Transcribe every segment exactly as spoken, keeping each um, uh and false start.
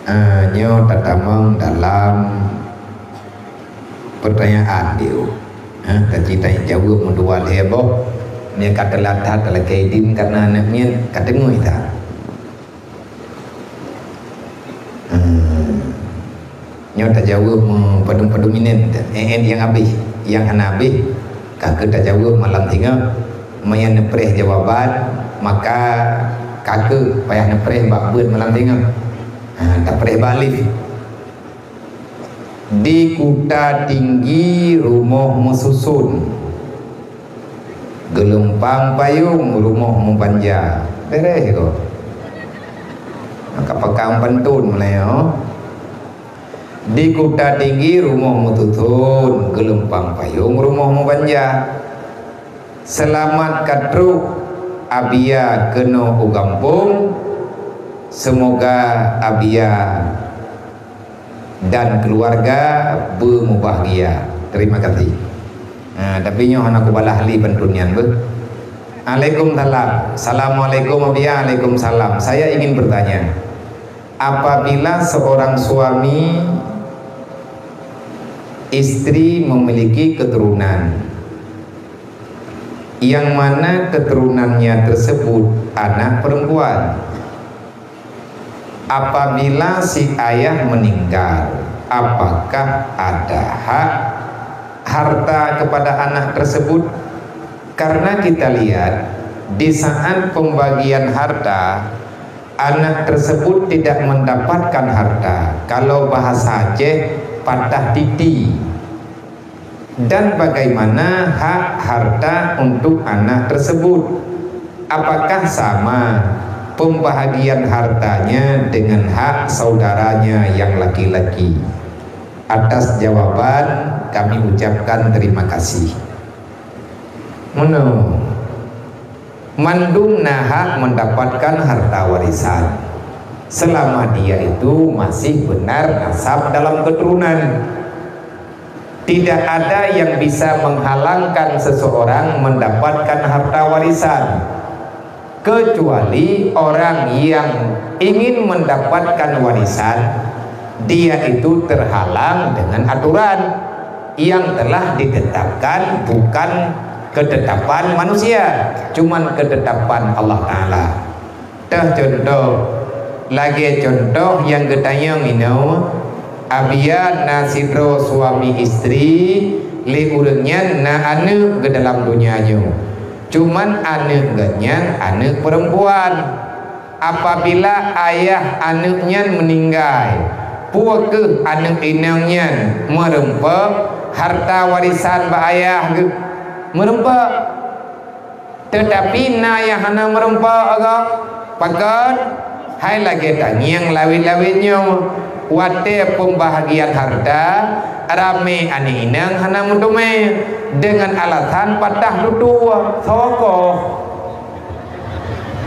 Ah, nyoe tatamong dalam pertanyaan dia. Ha, tadi tanya jaweueb meudua lhèe boh. Nyoe ka teulat that talakèe idin karena aneuk miet ka teungeut that. Hmm. Nyoe tajaweueb meupadum-padum minèt, eh, eh, nyang habéh, nyang hana habéh, ka keuh tajaweueb malam singoh. Meunyo neupreh jawaban, maka ka keuh payah neupreh bak beuet malam singoh. Ha, tapreh balik. Di Kuta Tinggi rumoh meususun, geulumpang payong rumoh meubanja. Beres ko. Maka pakang pantun mulai, oh. Di Kuta Tinggi rumoh meususun, geulumpang payong rumoh meubanja. Seulamat ka trok Abia keunoe u gampông. Seumoga Abia dan keluarga beumubahgia. Terima kasih. Ha, tapi nyoe hana kubalah lé pantun nyan beuh. Alaikumsalam. Assalamualaikum, Abia. Alaikumsalam. Saya ingin bertanya, apabila seorang suami istri memiliki keturunan, yang mana keturunannya tersebut anak perempuan, apabila si ayah meninggal, apakah ada hak harta kepada anak tersebut? Karena kita lihat, di saat pembagian harta, anak tersebut tidak mendapatkan harta. Kalau bahasa Aceh, patah titi. Dan bagaimana hak harta untuk anak tersebut? Apakah sama pembahagian hartanya dengan hak saudaranya yang laki-laki? Atas jawaban kami ucapkan terima kasih. Meunoe. Mandum na hak mendapatkan harta warisan, selama dia itu masih benar nasab dalam keturunan. Tidak ada yang bisa menghalangkan seseorang mendapatkan harta warisan, kecuali orang yang ingin mendapatkan warisan, dia itu terhalang dengan aturan yang telah ditetapkan, bukan ketetapan manusia, cuman ketetapan Allah Taala. Teuh contoh, lagèe contoh nyang geutanyong inoe, Abia na sidroe suami istri, lé ureueng nyan na aneuk geudalam donya nyoe. Cuman aneuk geuh nyan aneuk peurempuan. Apabila ayah aneuk nyan meuninggai, peu kheueh aneuk inong nyan meureumpok harta warisan bak ayah geuh? Meureumpok. Teutapi na nyang hana meureumpok agam. Pakon? Hai lagèe tangieng lawét-lawét nyoe. Watèe peumbahagian harta, ramè aneuk inong hana meuteumè deungon alasan patah tutue. Soe koh?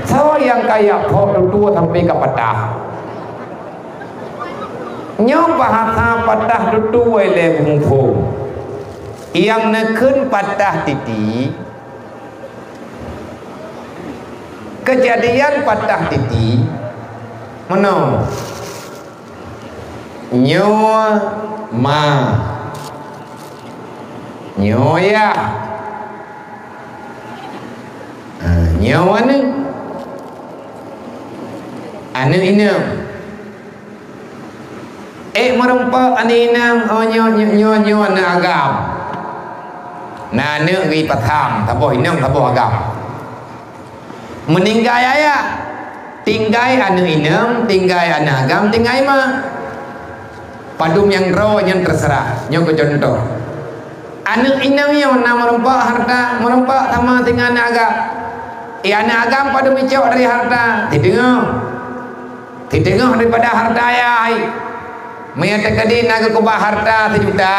Soe nyang ka jak phok tutue sampai ka patah? Nyoe bahasa patah tutue lé muphom. Nyang neukheun patah titi, keujadian patah titi meunoe. Nyoe ma, nyoe yah, ha, nyoe aneuk, aneuk inong. Ék meureumpok aneuk inong, oh, nyoe, nyoe, nyoe, nyoe aneuk agam. Na aneuk geuh pasang, saboh inong, saboh agam. Meuninggai ayah, tinggai aneuk inong, tinggai aneuk agam, tinggai ma. Padum nyang droe nyan teuseurah. Nyoe keu contoh. Aneuk inong nyoe na meureumpok harta, meureumpok sama dengan aneuk agam. Eh, aneuk agam padum icok dari harta? Sideungoe. Sideungoe daripada harta ayah hai. Meunyoe teukeudi na geukeubah harta sijuta,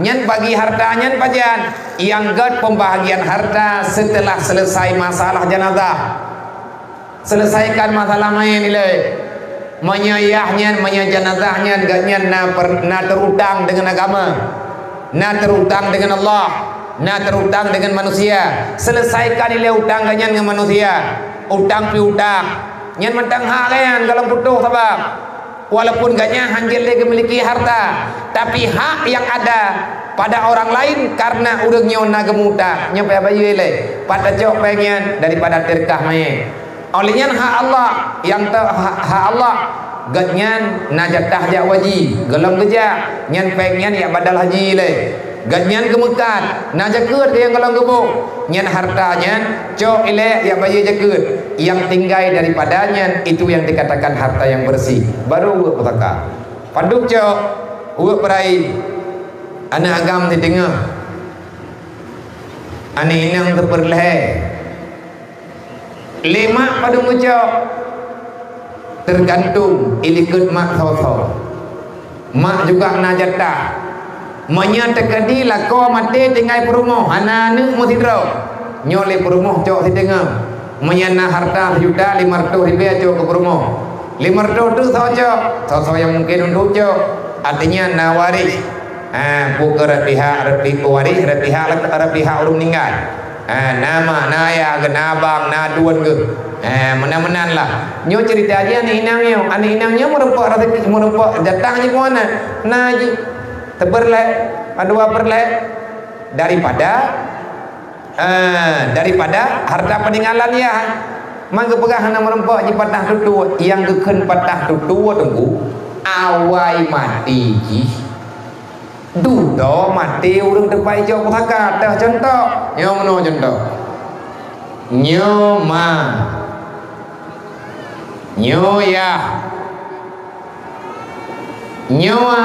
nyan bagi harta nyan pajan? Nyang gèt pembahagian harta setelah selesai masalah jenazah. Selesaikan masalah mayét ilèe. Meunyoe yah nyan, meunyoe jenazah nyan, gobnyan na per-, na terutang dengan agama, na terutang dengan Allah, na terutang dengan manusia. Selesaikan ilèe utang gobnyan ngon manusia. Utang piutang. Nyan mantong hak gobnyan, goh lom putôh sabab. Walaupun gobnyan hanjeuet lé geumiliki harta, tapi hak yang ada pada orang lain karena ureuëng nyoe na geumuta. Nyoe payah bayeue lé, pat tacok péng nyan daripada teureukah manyét. Óh lheueh nyan hak Allah, nyang teu-, ha-, hak Allah, gobnyan na jatah jak haji, gohlom geujak, nyan péng nyan jak badal haji lé. Gobnyan geumeukat, na jakeuet nyang gohlom geuboh, nyan harta nyan cok ilée jak bayeue jakeuet. Nyang tinggai daripada nyan, itu yang dikatakan harta yang bersih. Baru weuek pusaka. Padub cok, weuek peurai, aneuëk agam siteungoh, aneuëk inong sipeureulhée. Lé mak padub meucok, teugantung ilikot mak soe-soe. Mak juga na jatah. Meunyoe teukeudi lakoe maté tinggai peurumoh, hana aneuëk meusidroe, nyoe lé peurumoh cok siteungoh. Meunyoe na harta sijuta limong reutôh ribée cok keu peurumoh, limong reutôh teuk soe cok, soe-soe nyang mungken untuk cok. Artinya na waréh. Ha, peue keu rot pihak, rot pi-, waréh, rot pihak, rot pihak ureuëng ninggai. Ha, na mak, na ayah, na abang, na aduen geuh. Ha, meunan-meunan lah. Nyoe ceurita jih aneuëk inong nyoe. Aneuëk inong nyoe meurumpok rezeki, meurumpok jatah jih keu na. Na jih. Sipeureulhée, dua peureulhée. Daripada, eh, daripada harta peninggalan yah. Man geupeugah hana meurumpok jih patah tutue. Nyang geukheun patah tutue teungku, awai maté jih. Dudoe maté ureuëng teumpat ijok pusaka. Teuh cuntoh. Nyoe meunoe cuntoh. Nyoe ma. Nyoe yah. Nyoe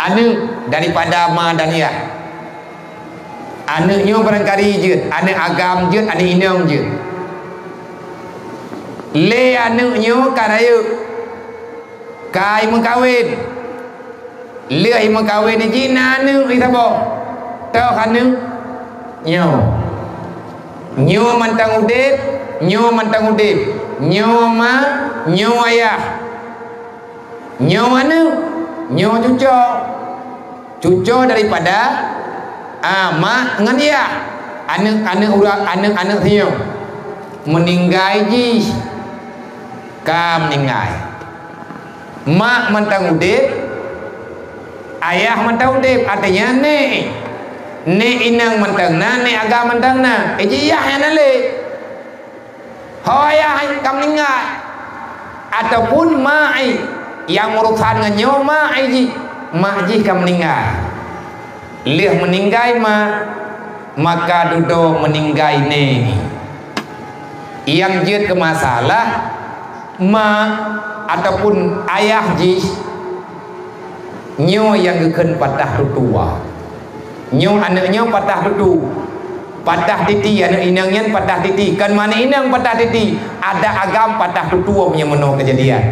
aneuëk daripada ma dan yah. Aneuëk nyoe barangkali jeuet, aneuëk agam jeuet, aneuëk inong jeuet. Lé aneuëk nyoe ka rayeuk. Ka imeukawen. Lheueh imeukawen jih na aneuëk saboh. Toh aneuëk nyoe. Nyoe mantong udeb, nyoe mantong udeb. Nyoe ma, nyoe ayah. Nyoe aneuëk, nyoe cucoe. Cucoe daripada, a, mak ngon yah. Aneuëk-aneuëk ureuëng, aneuëk-aneuëk sinyoe. Meuninggai jih. Ka meuninggai. Mak mantong udeb, ayah mantong udeb, artinya nék. Nék inong mantong na, nék agam mantong na. Eh, jih yah nyang na lé. Ho ayah ka meuninggai. Ataupun mak ai, nyang meurusan ngon nyoe mak ai jih. Mak jih ka meuninggai. Lheueh meuninggai mak, maka dudoe meuninggai nék. Nyang jeuet keu masalah, ma ataupun ayah jih, nyoe nyang geukheun patah tutue. Nyoe aneuëk nyoe patah tutue. Patah titi, aneuëk inong nyan patah titi. Kon ma aneuëk inong patah titi, adak agam patah tutue meunyoe meunoe keujadian.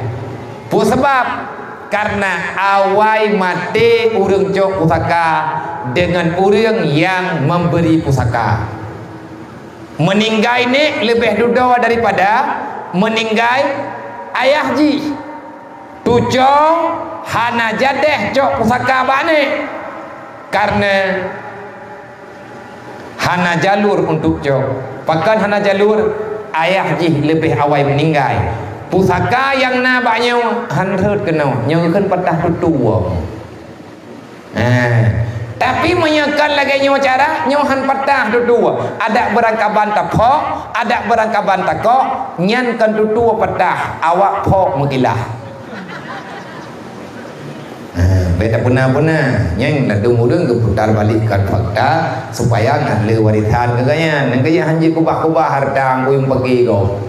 Peue sabab? Karena awai maté ureuëng cok pusaka deungon ureuëng nyang memberi pusaka. Meuninggai nék leubeh dudoe daripada meuninggai ayah jih. Cucoe hana jadeh cok pusaka bak nék, karena hana jalur untuk cok. Pakon hana jalur? Ayah jih leubeh awai meuninggai. Pusaka nyang na bak nyoe han rhot keunoe, nyoe kheun patah tutue. Eh, tapi meunyoe kon lagée nyoe cara, nyoe han patah tutue. Adak beurangkaban taphok, adak beurangkaban takok, nyan kon tutue patah, awak phok meugilah. Eh, bék tapuna-puna, nyan ladum ureuëng geuputar balikkan fakta supaya ngat le warisan keu gobnyan. Nyan keuh hanjeuet kubah-kubah hareuta ngui peugi gob.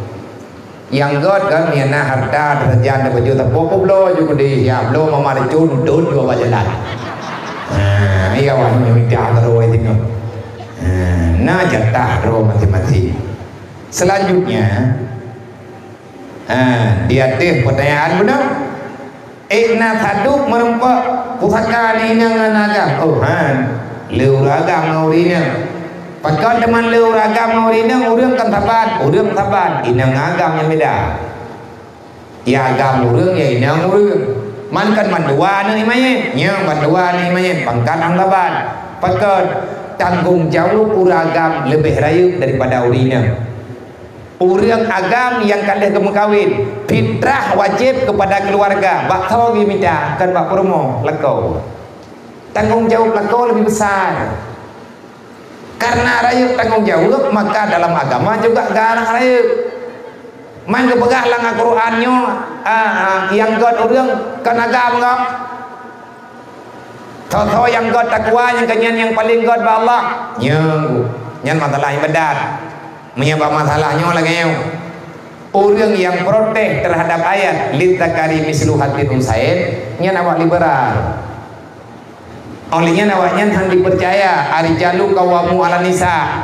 Nyang göt kan, meunyo na hareuta teusajan teuh bajeuet sapo, peubloe ju keudeh, ya, bloe mama racun, dot ju bak jalan. Ha, iya wah nyoe mita keudroe singoh. Ha, na jatah droe maséng-maséng. Selanjutnya, ha, di ateueh pertanyaan beuna. Eh, na saduek meurumpok pusaka ngon inong ngon agam. Oh, han. Le ureuëng agam ngon ureuëng inong. Pakon teuma le ureuëng agam ngon ureuëng inong, ureuëng kan saban, ureuëng saban, inong agam nyang beda. Ya agam ureuëng, ya inong ureuëng. Man kan bandua aneuëk manyét, nyoe bandua aneuëk manyét, pangkat nyang saban. Pakon tanggong jaweueb ureuëng agam leubeh rayeuk daripada ureuëng inong. Ureuëng agam nyang ka lheueh geumeukawen, fitrah wajéb keupada keuluwarga, bak tho geumita, kon bak peurumoh lakoe. Tanggong jaweueb lakoe leubeh besar. Karena rayeuk tanggong jaweueb, maka dalam agama juga galak rayeuk. Man geupeugah lam Al-Qur'an nyoe, a, a, nyang gét ureuëng kon agam gob. Tho-tho nyang gét takwa, nyang keunyan nyang paleng gét bak Allah. Nyan, nyan masalah ibadat. Meunyoe bak masalah nyoe lagée nyoe, ureuëng nyang protes terhadap ayat "Lidzakari mislu hadzil unsayain", nyan awak liberal. Óh lheueh nyan awaknyan hana jipeucaya, "Ar-rijalu qawwamu 'alan nisa."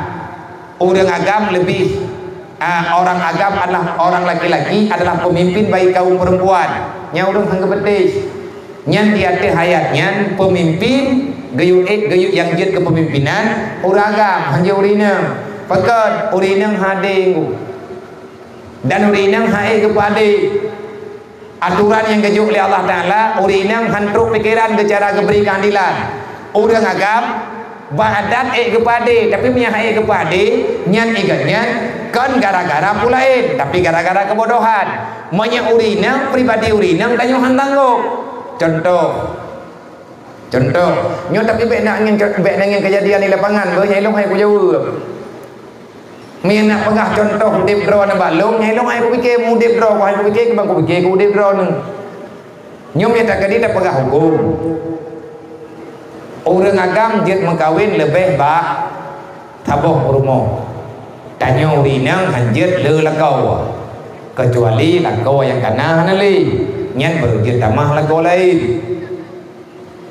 Ureuëng agam leubeh, a, orang agam adalah orang laki-laki adalah pemimpin bagi kaum perempuan. Nyan ureuëng hana geupeuteh. Nyan di ateueh ayat nyan, pemimpin geuyue ék geuyue nyang jeuet keu pemimpinan ureuëng agam, hana ureuëng inong. Pakon ureuëng inong hadé ngu. Dan ureuëng inong han ék geupeuadé. Aturan nyang geujok lé Allah Taala, ureuëng inong han trok pikeran keu cara geubri keuadilan. Ureuëng agam bak adat ék geupeuadé, tapi meunyoe han ék geupeuadé, nyan igat nyan kon gara-gara peue laén, tapi gara-gara keubodohan. Meunyoe ureuëng inong, pribadi ureuëng inong tanyoe han tanggong. Contoh, contoh, nyoe tapi bék na ngieng, bék na ngieng keujadian di lapangan, beuh nyang ilong hai kujaweueb. Meunyoe nak peugah contoh udeb droeneuh bak lôn, nyan lôn hai kupike udeb droe, hai kupike, kiban kupike keu udeb droeneuh. Nyoe meunyoe takeudi tapeugah huköm. Ureuëng agam jeuet meukawen leubeh bak saboh peurumoh. Tanyoe ureuëng inong han jeuet le lakoe, keucuali lakoe nyang kana hana lé, nyan barô jeuet tamah lakoe laén.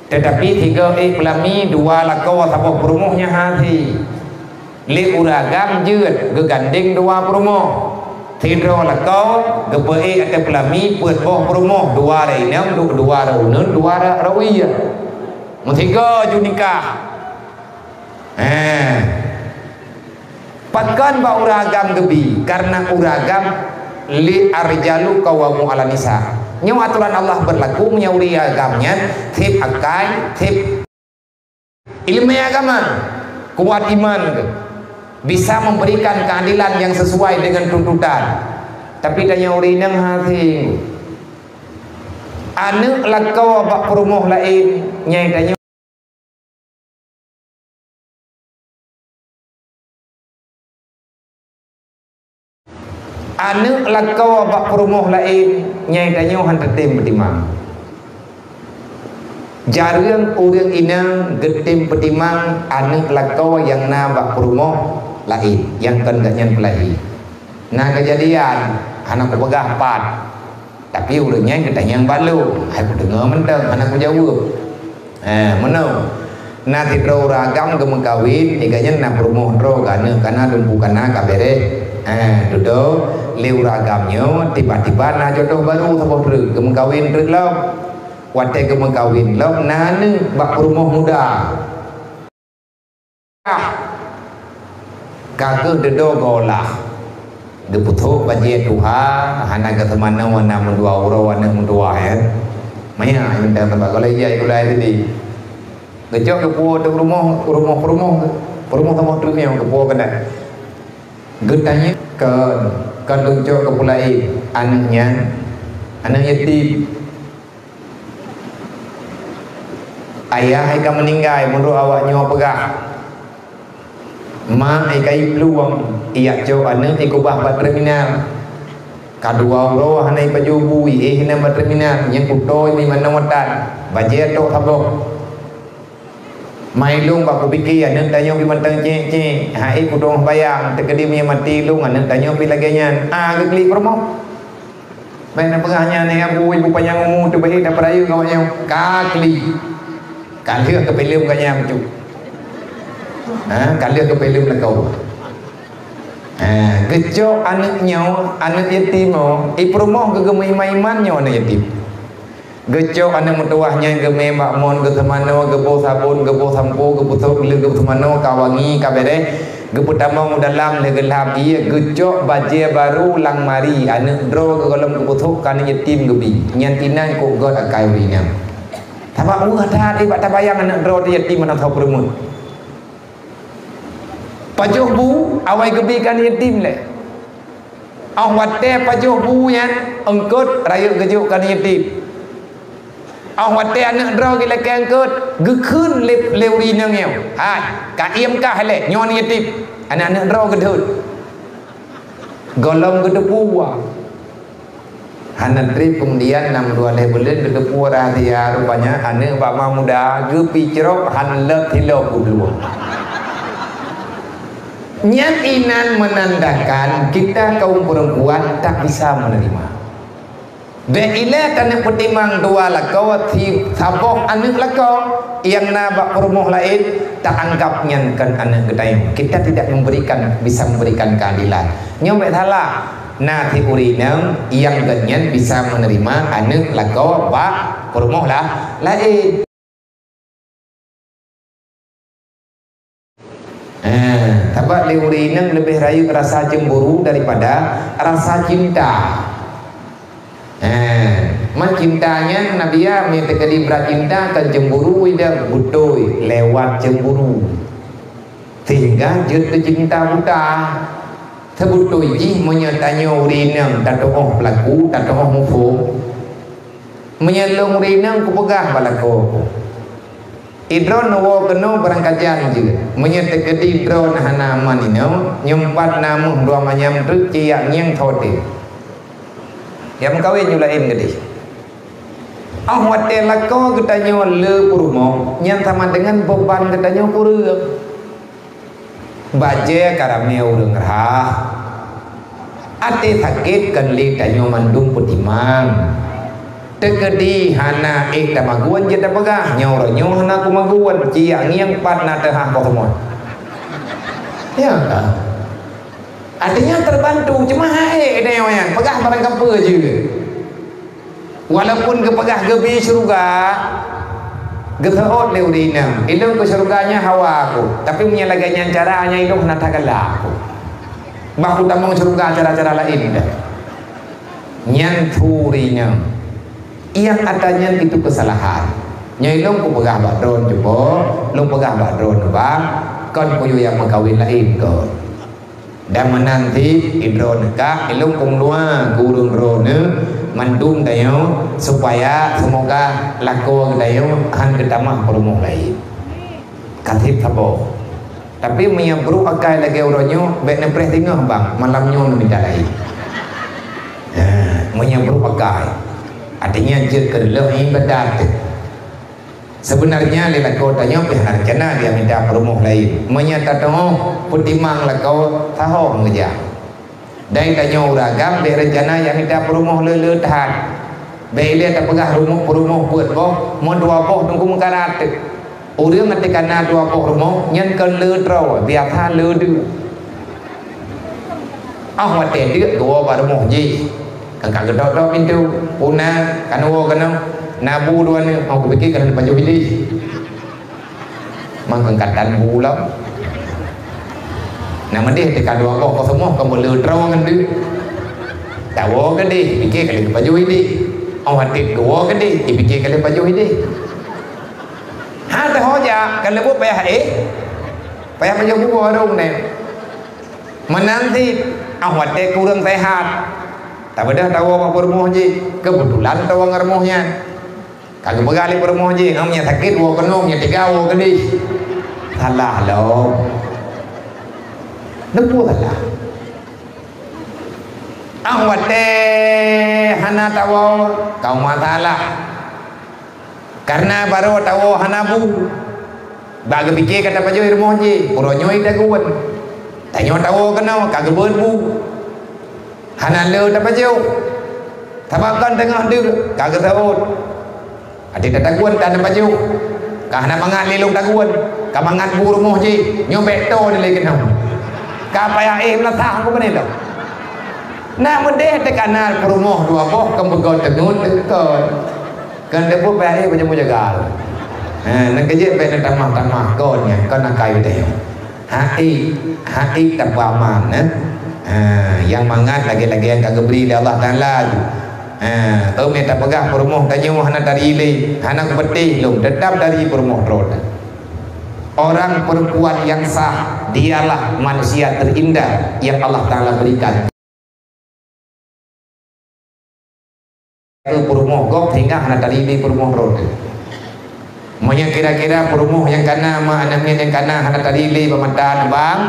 Teutapi sigoe ék peulami dua lakoe saboh peurumoh nyan hase. Lé ureuëng agam jeuet geugandeng dua peurumoh. Sidroe lakoe geupeuék ateueh peulami peuet boh peurumoh, dua rot inong, du-, dua rot uneuen, dua rot, rot wie. Meusigoe ju nikah. Eh. Pakon bak ureuëng agam geubi? Karena ureuëng agam, "Li ar-rijalu qawwamu 'alan nisa." Nyoe atoran Allah beurlaku meunyoe ureuëng agam nyan seb akai, seb ileumèe agama, kuat iman, bisa memberikan keadilan yang sesuai dengan tuntutan. Tapi tanyoe ureuëng inong hase. Aneuëk lakoe bak peurumoh laén, nyang tanyoe Aneuëk lakoe bak peurumoh laén, nyang tanyoe han teutem peutimang. Jareueng ureuëng inong geutem peutimang aneuëk lakoe nyang na bak peurumoh laén, nyang kon gobnyan peulahé. Na keujadian, hana kupeugah pat. Tapi ureuëng nyan geutanyong bak lôn, hai kudeungoe mantong, hana kujaweueb. Eh, meunoe. Na sidroe ureuëng agam geumeukawen, gobnyan na peurumoh droe, ka aneuëk kana, dumpeue kana, ka béréh. Eh, dudoe, lé ureuëng agam nyoe, tiba-tiba na jodoh barô saboh treuk, geumeukawen treuk lom. Watée geumeukawen lom, na aneuëk bak peurumoh muda. Ka kheueh dudoe geuolah. Geupeutôk bajée tuha, hana geuseumanoe, na meudua uroe aneuëk meutuwah, ya. Maya, mantong teumpat gulai ijai gulai tadi. Geucok geupuwoe teuk rumoh, rumoh peurumoh, peurumoh saboh treuk nyoe geupuwoe keunan. Geutanyong, "Kon, kon lôn cok keu peue laén aneuëk nyan?" "Aneuëk yatim." Ayah hai ka meuninggai, meunurot awak nyoe peugah, mak hai ka iplueng, ijak cok aneuëk ikeubah bak terminal. Ka dua uroe hana ipajoh bu, iéh inan bak terminal, nyang kutoe meuiman nangwatan, bajée tok saboh. Mai lôn bak kupike aneuëk tanyoe pih mantong cék-cék, hai kutoe bayang, teukeudi meunyoe maté lôn aneuëk tanyoe pih lagée nyan. Ah, geuklik peurumoh. Bék na peugah nyan, "Hai Abu, ibu panyang umu, teubahi tapeurayeuk awak nyoe." Ka klik. Ka lheueh keu filem gobnyan bacut. Ha, ka lheueh keu filem lakoe. Ha, geucok aneuëk nyoe, aneuëk yatim nyoe, ipeurumoh geugeuh meuiman-iman nyoe aneuëk yatim. Geucok aneuëk meutuwah nyan geumé bak mon, geuseumanoe, geuboh sabon, geuboh sampo, geupeusok, geuseumanoe ka wangi, ka béréh, geupeutamong u dalam lé geulam ié, geucok bajée barô lam mari, aneuëk droe geugohlom geupeusok keu aneuëk yatim geubi. Nyan inan kok gét akai ureuëng inong. Sabab weueh that bak tabayang aneuëk droe teuh yatim hana soe peurumoh. Pajoh bu, awai geubi keu aneuëk yatim lé. Óh watée pajoh bu nyan, eungkot rayeuk geujok keu aneuk yatim. Óh watée aneuk droe geulakée eungkot, geukheun lé, lé ureueng inong nyoe, "Hai, ka iem kah lé, nyoe aneuk yatim." Aneuk-aneuk droe geudhôt. Gohlom geuteupeue. Hana treb keumudian, nam dua lhée buleuen, geuteupeue rahsia, rupanya aneuk bak ma muda geupicrok hán leuet hilo u dua. Nyan inan menandakan kita kaum perempuan tak bisa menerima. Bék ilée taneuk peutimang dua lakoe, si saboh aneuk lakoe nyang na bak peurumoh laén, taanggap nyan kon aneuk geutanyoe. Kita tidak memberikan, bisa memberikan keadilan. Nyoe bék salah. Na si ureueng inong nyang geuh nyan bisa menerima aneuk lakoe bak peurumoh la-, laén. Eh, sabab lé ureueng inong leubeh rayeuk rasa cemburu daripada rasa cinta. Eh, man cinta nyan, Nabi ya, meunyoe teukeudi brat cinta, kon cemburu idong, beutôi lewat cemburu. Sehingga jeuet keu cinta buta. Seubeutôi jih meunyoe tanyoe ureueng inong tatu'oh peulaku, tatu'oh muphom. Meunyoe lôn ureueng inong kupeugah bak lakoe ku, "Idroe neuwoe keunoe barangkajan jeuet. Meunyoe teukeudi droe na hana aman inoe, nyoe pat na méuh dua manyam treuk ciyak ngieng tho teuh. Ya meukawen ju laén keudeh." Óh watée lakoe geutanyoe le peurumoh, nyan sama deungon beuban geutanyoe kureueng. Bajée ka ramé ureueng rhah. Até sakét kon lé tanyoe mandum peutimang. Teukeudi hana ék tamagun jeuet tapeugah, "Nyoe uroe nyoe hana kumagun, ciyak ngieng pat na teuhah boh rumoh." Ya ka? Artinya terbantu, cuma hana ék tanyoe nyan, peugah barang kapeue jeuet. Walaupun geupeugah geubi syeuruga, geuseuôt lé ureueng inong, "Ilôn keu syeuruga nyan hawa ku, tapi meunyoe lagée nyan cara nyan ilôn hana that galak ku. Bah kutamong syeuruga cara-cara laén dah." Nyan su ureueng inong. Nyang ata nyan itu keusalahan. Nyoe ilôn kupeugah bak droeneuh cuba, lôn peugah bak droeneuh bang, kon kuyue nyang meukawen laén kon. Dan meunan cit, idroeneuh ka, ilôn kong dua gureueng droeneuh mandum tanyoe, supaya seumoga lakoe geutanyoe hán geutamah peurumoh laén. Ka seb saboh. Tapi meunyoe brok akai lagée uroe nyoe, bék neupreh singoh bang, malam nyoe neumita laén. Ha, meunyoe brok akai. Artinya jeuet keu lheueh ibadat. Seubeunarnya lé lakoe tanyoe pih hana rencana geumita peurumoh laén. Meunyoe tatu'oh peutimang lakoe, saho ngeujak. Dan tanyoe ureueng agam bék rencana jak mita peurumoh le-le that. Bék ilée tapeugah rumoh peurumoh peuet boh, meudua boh teungku meukarat. Ureueng até ka na dua boh rumoh, nyan kon le droe, biasa le deuek. Óh watée deuek geuwoe bak rumoh jih. Ka, ka geutok-tok pintoe, "Peue na, ka neuwoe keunoe? Na bu droeneuh?" Óh, kupike ka lheueh pajoh ideh. Mangkeungkatan bu lom. Na meudeh teuka dua boh koseumoh ka meuleutroe ngon deuek. Tawoe keudeh, pike ka lheueh pajoh ideh. Óh watée geuwoe keudeh, ipike ka lheueh pajoh ideh. Ha teuho jak, ka lheueh bu payah éh. Payah pajoh bu warong nyan. Meunan cit, óh watée kureueng seuhat, tabeudôh tawoe bak peurumoh jih, keubeutulan tawoe ngon rumoh nyan. Ka geupeugah lé peurumoh jih, "Ngon nyang sakét woe keunoe, nyang teuga woe keudeh." Salah lom. Neupue salah. Óh watée hana tawoe, ka masalah. Kareuna barô tawoe hana bu. Bak geupike ka tapajoh i rumoh jih, uroe nyoe tagun. Tanyoe tawoe keunoe ka geubeuet bu. Hana le tapajoh. Sabab kon teungoh deuek ka geuseuôt. Até tatagun tan tapajoh. Ka hana mangat lé lôn tagun. Ka mangat bu rumoh jih. Nyoe bék toe lé keunoe. Ka payah éh meulasah ku beuneuh lom. Nak meudeh teuka na peurumoh dua boh kon beugöt teungeut kon. Kan debu payah éh bajée meujagal. Ha, nang keujeuet bék neutamah-tamah kon nyan, kon akai udeh. Hai, hai tapeuaman, eh. Ha, nyang mangat lagée-lagée nyang ka geubri lé Allah Taala. Ha, eum nyang tapeugah peurumoh tanyoe hana tari lé, hana kupeuteh lom, teutap tari peurumoh droe. Orang perempuan yang sah, dialah manusia terindah yang Allah Taala berikan. Keu peurumoh gob sehingga hana tari lé peurumoh droe teuh. Meunyoe kira-kira peurumoh nyang kana ma aneuk miet nyang kana hana tari lé bak mata neubang,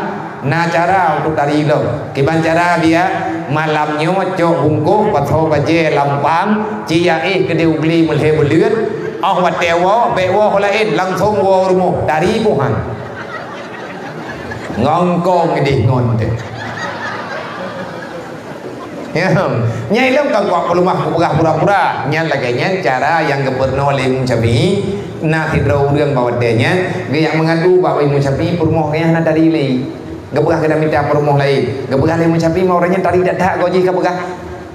na cara untuk tari lom. Kiban cara biya, malam nyoe cok bungkôh pasoe bajée lampang, ci ya éh keudeh u glé meulhée beuleuet, óh watée woe, bék woe ho laén, langsong woe rumoh, tari puhan. Ngongkong ideh ngon teuh. Ya, nyai lom ka kuat peuleumah kupeugah pura-pura. Nyan lagée nyan cara nyang geupeurunoe lé Imam Syafi'i. Na sidroe ureuëng bak watée nyan, geujak meungadu bak Imam Syafi'i peurumoh geuh hana tari lé. Geupeugah geuda mita peurumoh laén. Geupeugah lé Imam Syafi'i, ma ureuëng nyan tari that-that goe jih ka peugah.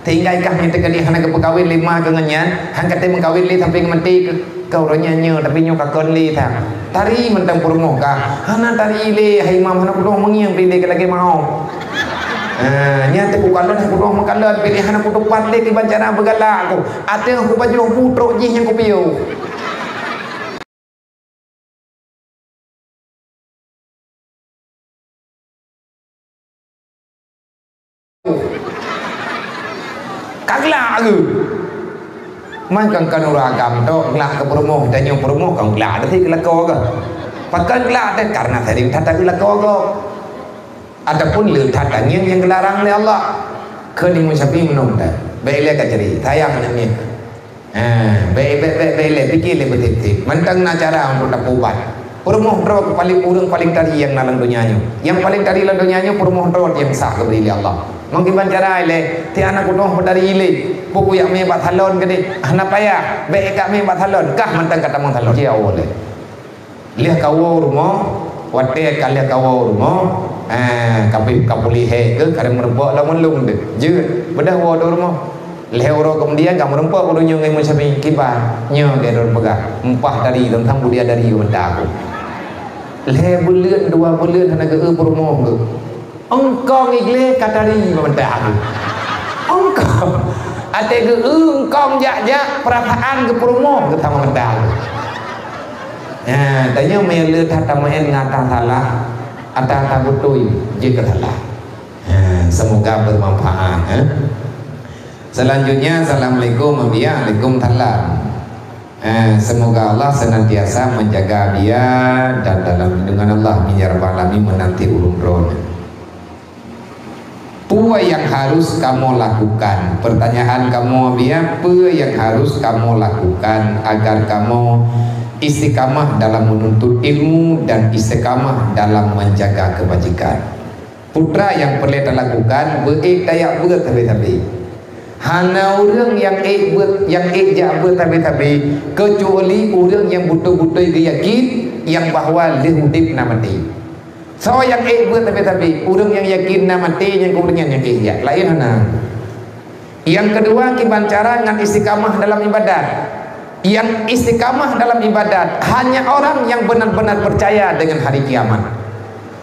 Sehingga ikah nyan teukeudi hana geupeukawen lé ma keu ngon nyan, han katé meukawen lé sampai geumaté keu, keu uroe nyan nyoe, tapi nyoe ka kon lé that. Tari mantong peurumoh ka. Hana tari lé, hai imam, hana kudoh meungieng pih lé keu lagée mawöt. Ha, nyan teuh kukalon, hana kudoh meukalon pih lé, hana kutupat lé kiban cara beugalak ku. Ateueh kupajoh bu trok jih nyang kupiôh. Ka glak geuh. Man kon, kon ureuëng agam tok glak keu peurumoh, tanyoe peurumoh kon glak teuh geulakoe geuh. Pakon glak teuh? Karena sering that geulakoe geuh. Ataupun le that tangieng nyang geularang lé Allah. Kheun Imam Syafi'i meunan teuh. Bék lé ka ceri, sayang aneuk miet. Ha, bék, bék, bék, bék lé, pike lé beuteup-teup. Mantong na cara untuk tapeuubat. Peurumoh droe paling, ureuëng paling tari nyang na lam donya nyoe. Nyang paling tari lam donya nyoe peurumoh droe nyang sah geubri lé Allah. Meukiban cara lé, tieb aneuk kudoh peutari lé. Peue kujak mé bak salon keudeh, hana payah. Bék ikak mé bak salon, kah mantong ka tamong salon. Jih awai lé. Lheueh kawoe rumoh, watée ka lheueh kawoe rumoh, eh, ka pi-, ka puléh hék geuh, ka meurumpok lam ulôn deuh. Jeuet, beudôh woe dong rumoh. Lhée uroe keumudian ka meurumpok ureuëng nyoe ngon Imam Syafi'i, kiban nyoe gét droe peugah, "Muphom tari, teuntang budiadari meuta aku." Lhée buleuen, dua buleuen hana geu-eu peurumoh geuh. Eungkong igleh ka tari meuta aku. Eungkong. Até geu-eu eungkong jak-jak, peurasaan geupeurumoh geuh sama meuta aku. Nah, tanyoe meunyoe le that tameu'en ngon ata salah, ata-ata beutôi jeuet keu salah. Nah, semoga bermanfaat, eh. Selanjutnya, assalamualaikum, Abiya. Waalaikumsalam. Eh, semoga Allah senantiasa menjaga Abiya dan dalam lindungan Allah, amin ya rabbal alamin, menanti ulun droe. Peue nyang harus kamoe lakukan? Pertanyaan kamoe, Abiya, peue nyang harus kamoe lakukan agar kamoe istiqamah dalam menuntut ilmu dan istiqamah dalam menjaga kebajikan? Peue nyang peureulée talakukan, beu-ék tajak beuet sabe-sabe. Hana ureuëng nyang ék beuet, nyang ék jak beuet sabe-sabe, keucuali ureuëng nyang beutôi-beutôi geuyakin nyang bahwa lheueh udeb na maté. Soe nyang ék beuet sabe-sabe? Ureuëng nyang yakin na maté, nyang keu ureuëng nyan nyang ék jak. Laén hana. Nyang keudua, kiban cara ngon istiqamah dalam ibadat. Nyang istiqamah dalam ibadat hanya orang yang benar-benar percaya dengan hari kiamat.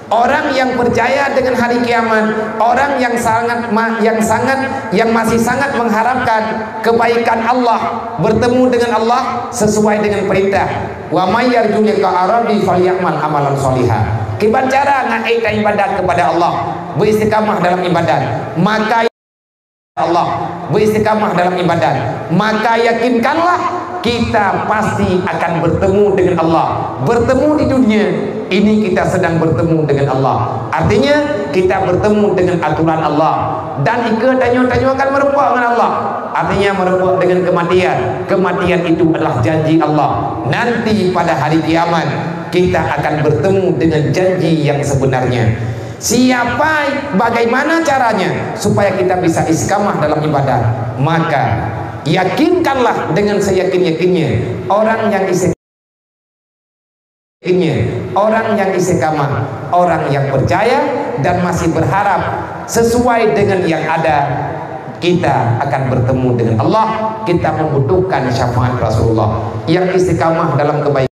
Orang yang percaya dengan hari kiamat, orang yang sangat ma-, yang sangat, yang masih sangat mengharapkan kebaikan Allah, bertemu dengan Allah sesuai dengan perintah. "Wa may yarju liqa'a rabbih falyamal amalan shaliha." Kiban cara ngon ék ibadat kepada Allah, beristiqamah dalam ibadat, maka Allah, beristiqamah dalam ibadat, maka yakinkanlah kita pasti akan bertemu dengan Allah. Bertemu di dunia ini kita sedang bertemu dengan Allah. Artinya, kita bertemu dengan aturan Allah. Dan ika tanyoe, tanyoe akan meureumpok ngon Allah. Artinya, meureumpok dengan kematian. Kematian itu adalah janji Allah. Nanti pada hari kiamat, kita akan bertemu dengan janji yang sebenarnya. Siapa, bagaimana caranya supaya kita bisa istiqamah dalam ibadah? Maka, yakinkanlah dengan seyakin-yakinnya, orang yang isti-, yakinnya, orang yang istiqamah, orang yang percaya dan masih berharap sesuai dengan yang ada, kita akan bertemu dengan Allah, kita membutuhkan syafaat Rasulullah. Yang istiqamah dalam kebaikan,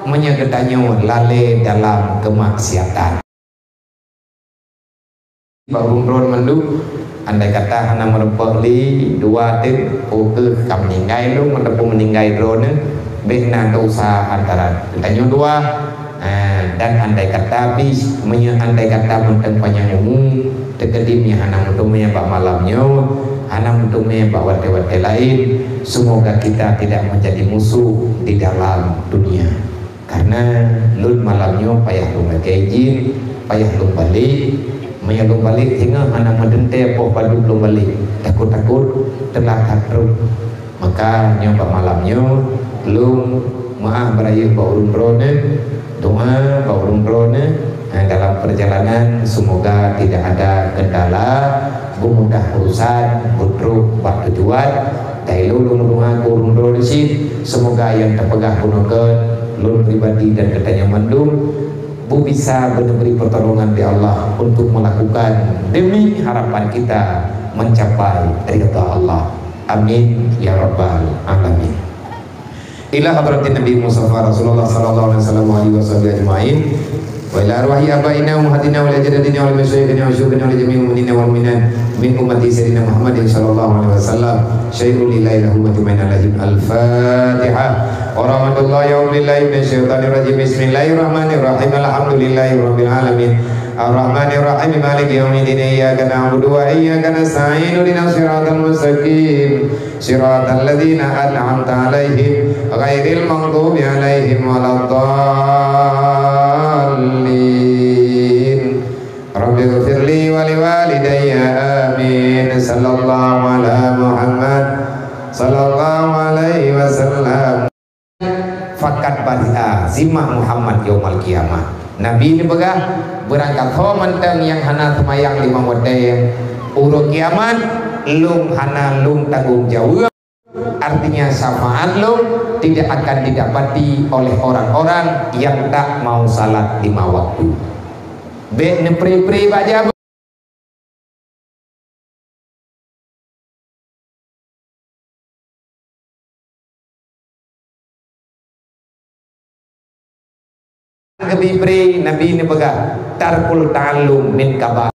meunyoe geutanyoe lalée dalam keumaksiatan. Bak ureuëng droe mandum, andai kata hana meureumpok lé dua teuk, peu kheueh ka meuninggai lom ataupun meuninggai droeneuh, bék na teuusaha antara geutanyoe dua. Ha, dan andai kata pih, meunyoe andai kata mantong panyang umu, teukeudi meunyoe hana meuteumé bak malam nyoe, hana meuteumé Bak watée-watée laén, semoga kita tidak menjadi musuh di dalam dunia. Karena lôn malam nyoe payah lôn lakée jén, payah lôn balek. Meunyoe lôn balek singoh hana meudeuntée poh padub lôn balek, takot-takot teulat that troh. Maka nyoe bak malam nyoe lôn meuáh beurayeuk bak ureuëng droeneuh, doa bak ureuëng droeneuh, eh, dalam perjalanan semoga tidak ada kendala, beumudah urusan, beutrok bak tujuan. Dan lôn meudoa keu ureuëng droeneuh cit, semoga nyang teupeugah bunoe keu lôn pribadi dan geutanyoe mandum beubisa beuneubri pertolongan di Allah untuk melakukan demi harapan kita mencapai ridha Allah. Amin ya rabbal alamin. Ila hadratin Nabi Mustafa Rasulullah sallallahu alaihi wasallam wa alihi wasahbihi ajmain. Wa ila arwahi abaina wa ummahatina wa ila jaddatina wa ila masyayikhina wa syuyukhina wa ila jami'il mu'minina wal mu'minat min ummati Sayyidina Muhammadin sallallahu alaihi wasallam. Syai'un lillahi lahum ajmain alaihim. Al-Fatihah. Wa rahmatullahi wa billahi minasyaitanir rajim. Bismillahirrahmanirrahim. Alhamdulillahi rabbil alamin. Arrahmanirrahim. Maliki yaumiddin. Iyyaka na'budu wa iyyaka nasta'in. Ihdinas siratal mustaqim. Siratal ladzina an'amta 'alaihim ghairil maghdubi 'alaihim waladdallin. Rabbighfirli wa liwalidayya. Amin. Sallallahu ala Muhammad. Sallallahu alaihi wasallam. Fakat bari'a zimmah Muhammad yaumal qiyamah. Nabi neupeugah, beurangkat ho mantong nyang hana seumayang limong watée, uroe kiamat lôn hana lôn tanggong jaweueb. Artinya syafaat lôn tidak akan didapati oleh orang-orang yang tak mau salat lima waktu. Bék neupré-pré bak jabat. Geubi pré Nabi neupeugah, tarkul ta'allum min kaba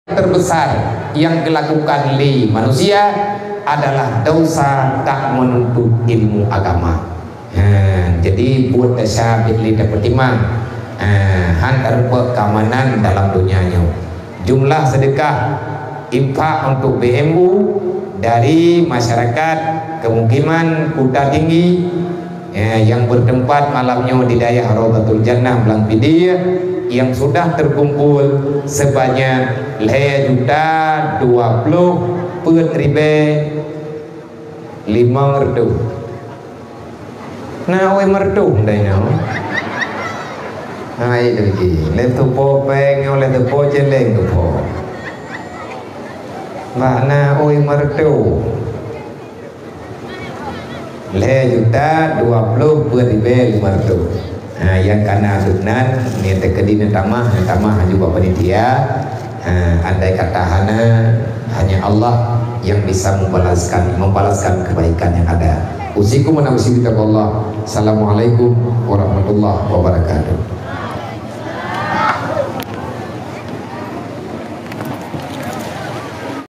terbesar yang dilakukan lé manusia adalah dosa tak menuntut ilmu agama. Ha, jadi buet desya bék lé tapeutimang. Ha, han tareupok keamanan dalam donya nyoe. Jumlah sedekah infak untuk B M U dari masyarakat kemukiman Kuta Tinggi, eh, yang bertempat malam nyoe di dayah Raudhatul Jannah Blang Pidie, yang sudah terkumpul sebanyak lhèe juta dua ploh peuet ribèe limong reutôh. Na oi meureutoh dai nyoe. Hai lagi, lé tupo péng nyoe, lé tupo céléng tupo. Bah na oi meureutoh. Lhèe juta dua ploh peuet ribèe limong reutôh. Ha, nyang kana geunan, nyan teukeudi neutamah, neutamah aju bak panitia. Ha, andai kata hana, hanya Allah yang bisa membalaskan, membalaskan kebaikan yang ada. Usikum wa nafsi bitaqwallah. Assalamualaikum warahmatullahi wabarakatuh.